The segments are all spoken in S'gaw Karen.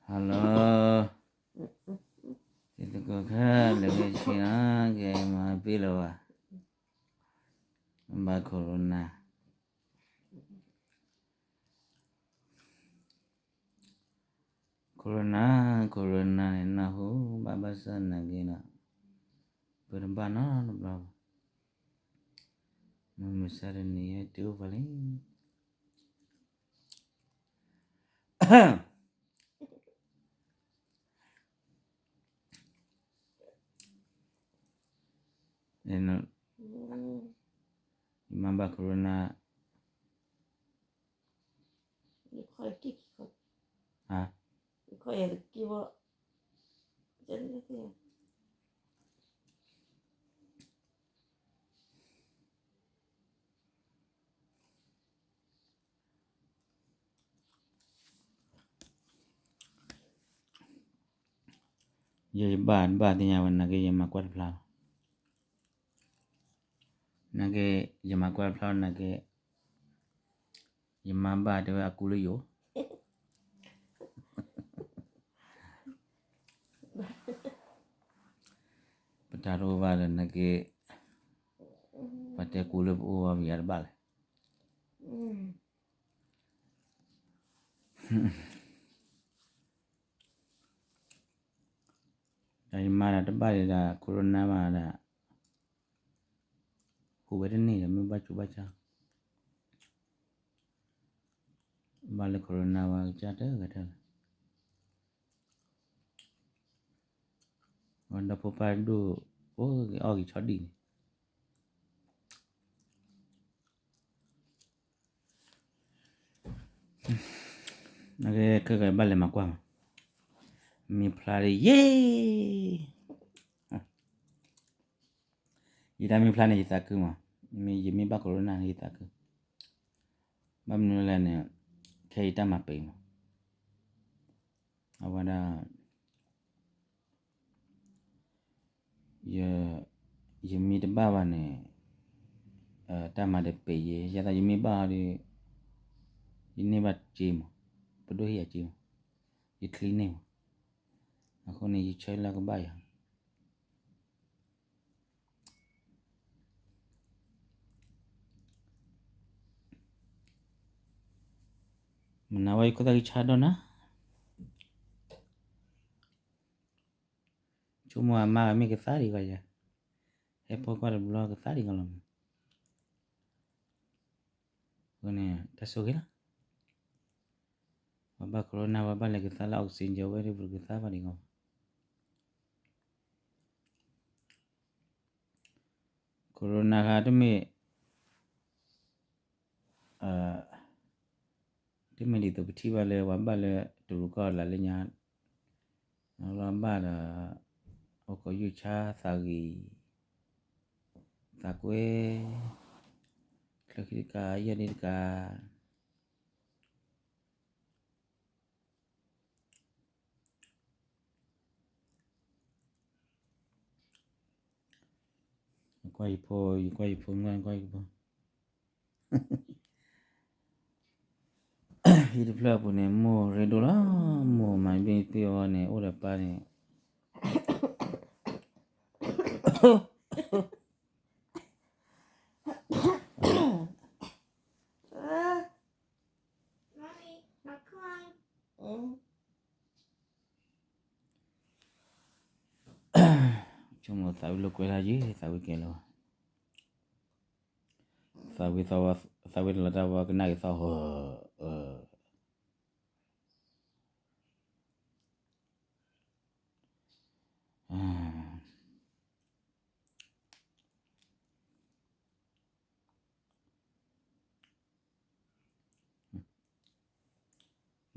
ဟါလီၤ, တံၤသကိးခဲလၢာ်ခဲဆ့နီၤ, ကဲမၤပ့ၢ်လၢၤဘၣ်, ဘၣ် corona, corona, corona န့ၣ် နၢ်ဟူဘၣ်ဘၣ်ဆၣ်နာ်က့ဒီး, ပတဘၣ်နီတဘျီဘၣ်, မုၢ်မဆါတနံၤအံၤ တုၤအိၣ်ပှၤလံ ယမါဘၣ် corona, ယဘၣ်ဘၣ်သ့ၣ်ညါဝဲ နာ်က့ ယမၤကွၢ်တဖျါလီၤ, နာ်က့ ယမၤကွၢ်တဖျါလီၤ နာ်က့ ယမါဘၣ်တဲဝဲအကူလၢယိာ်, ပတၢ်တအိၣ်ဘၣ်ဒီး နာ်က့ ပှၤတဲကူလၢပအိၣ်ဘၣ်ပယါတဘၣ်လဲၣ်. ဒီးယမါဒီးတဘၣ်ဒံးဒီး corona ဘၣ်ဒီး ဟူးဝဲတန့ၢ်ဒီး မ့ၢ်ဘၣ်ကၠိဘၣ်ဆၣ်, ဘၣ်လၢ corona ဝဲကစၢ်တဂၤတၢ်လီၤ, ဝဲဒီဖိပၢ်ဒိၣ် အိၣ်ဂ့ၤအီၣ်ဂ့ၤဆီဒံၣ်န့ၣ် ခဲကဘၣ်လဲၤမၤကွၢ်မး, မ့ၢ်ဖျါဒ်ယဲ, ယတၢ်မ့ၢ်ဖျါန့ၣ် ယသးခုမး, မ့ၢ်ယမ့ၢ်ဘၣ် corona န့ၣ် ယသးခု, ဘၣ်မနုၤလဲၣ်န့ၣ်, ခဲအံၤတၢ်မၤပံးမး, အဝဲဒၣ် ယမ့ၢ်တဘၣ်ဘၣ်န့ၣ်, တၢ်မၤတပံးယဲ, ယသးယမ့ၢ်ဘၣ်ဒီး, ယန့ၢ်ဘၣ်စ့မး, ပဒိၣ်ဟ့ၣ်ယၤစ့မး, ယချံန့ၢ်မး, အဃိန့ၣ် ယဆၢလၢကဘၣ်ယၤ မနၤဝဲယခိၣ်သၣ်ဂံၢ်ဆါဒီးနၤ, ဆိကမိၣ်အမါဂၤမ့ၢ်ကသါဒံးဂီၢ်ယၤ, ဟဲဖီကွၢ်တဘျီကသါဒံးဂီၢ်လီၤမး, အဃိန့ၣ် တၢ်ဆိၣ်ဂ့ၤလီၤ, ပှၤဘၣ် corona ပှၤဘၣ်လဲၤကသါလၢ oxygen ဝဲဒီး ပကသါဘၣ်ဒံးဂီၢ် corona ခါတမ့ၢ် တမ့ၢ်ဒ်သိးပထံၣ်ဘၣ်လၢ ပှၤဘၣ်လၢတရူးကီၢ်လၢ်လၢညါ, လီၤဘၣ်ဒီး အိၣ်ခိးယုၢ်ဆါသးဂံၢ်, သးကွဲ, ချၢခံတကး ယဲၢ်ဒ့တကး ကွၢ်ယဖိ, ယကွၢ်ယဖိ, ကွၢ်ယဖိ, ဟံၣ်တဖျၢၣ်အပူၤန့ၣ် မိၢ်ရ့ဒိၣ်လီၤ, မိၢ်မၤဘ့ၣ်သ့ၣ်အီၤန့ၣ် အိၣ်ဒီးပၢ်န့ၣ် ဆိကမိၣ်သးဝံၣ်လိာ်ကွဲလၢယံၤ သးဝံၣ်ကဲလၢၤဘၣ်, သးဝံၣ်, သးဝံၣ်တလီၤတၢ်ဝဲကနၣ်က့ၤသီၣ်ဟီၣ်,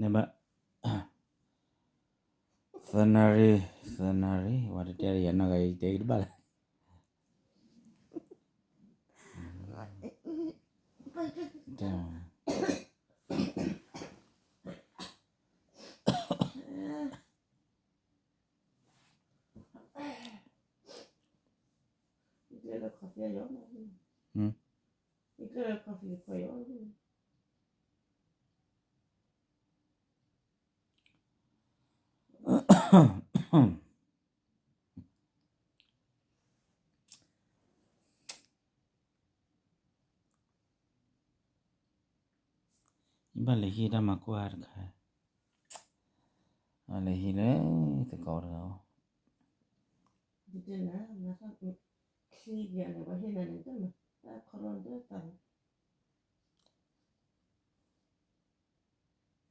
န့ၣ်ဘၣ်, သၢနၣ်ရံၣ်, သၢနၣ်ရံၣ်, ဝဲတတဲယၤနီၢ်ဂၤ ယတဲက့ၤတဘၣ်လၢ ဟ ယဘၣ်လဲၤဟံးတၢ်မၤကွၢ်တခါ, လဲၤဟံးလၢသကိးတဂၤအီၤ, ဒ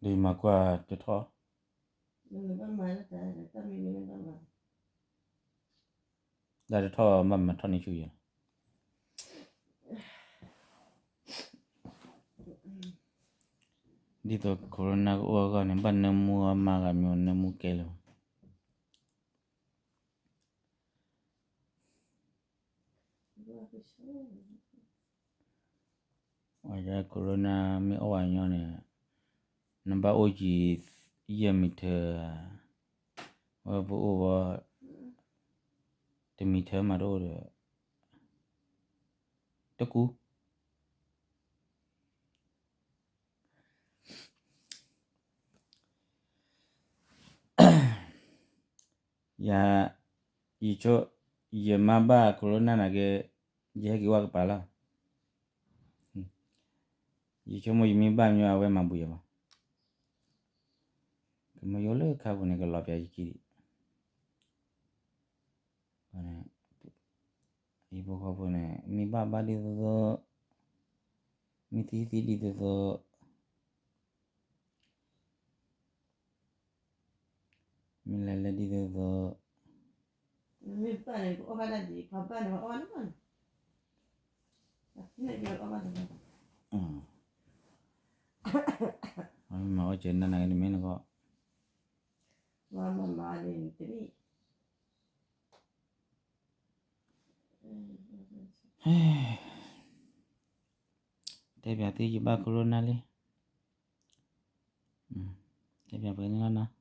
ီးယမၤကွၢ်တထီၣ်, တၢ်တထီၣ်ဘၣ်မၤထီၣ်န့ၢ်ဆူၣ်ယဲလီၤ. ဒ်သိး corona ကအိၣ်အဂီၢ်န့ၣ် ဘၣ်နၢမူအမါဂၤမ့ၢ်နၢမူကဲလၢၤဘၣ်. အဝဲ corona မ့ၢ်အိၣ်ဝဲညီန့ၣ် နဘၣ်အိၣ်ကံၤ ယဲၢ်မံထၢ, ဝဲပအိၣ်ဝဲ တမံထၢမးတအိၣ်ဒီး တကူ ယ ယဆိ ယမါဘၣ် corona နာ်က့ ယဟဲက့ၤဝဲကပၤလီၤ. ယဆိကမိၣ်ယမ့ၢ်ဘၣ်မ့ၢ်အဝဲမၤဘူၣ်ယၤဘၣ်. ကမၢယိလၢခါပူၤန့ၣ် ကလီၤပျးယခံဒံး ဟံၣ်ဖိဃီဖိန့ၣ် မ့ၢ်ဘၣ်ဘၣ်ဒ်သိးသိး, မ့ၢ်သံသံဒ်သိးသိး, မ့ၢ်လဲၤလဲၤဒ်သိးသိး, မ့ၢ်အီၣ်ကဲနၤနၤက့ၤတမ့ၢ်နကီၢ်, တဲပၠးသုယဘၣ် corona လံ, တဲပၠးပှဲၤန့ၣ်လီၤနီၤ.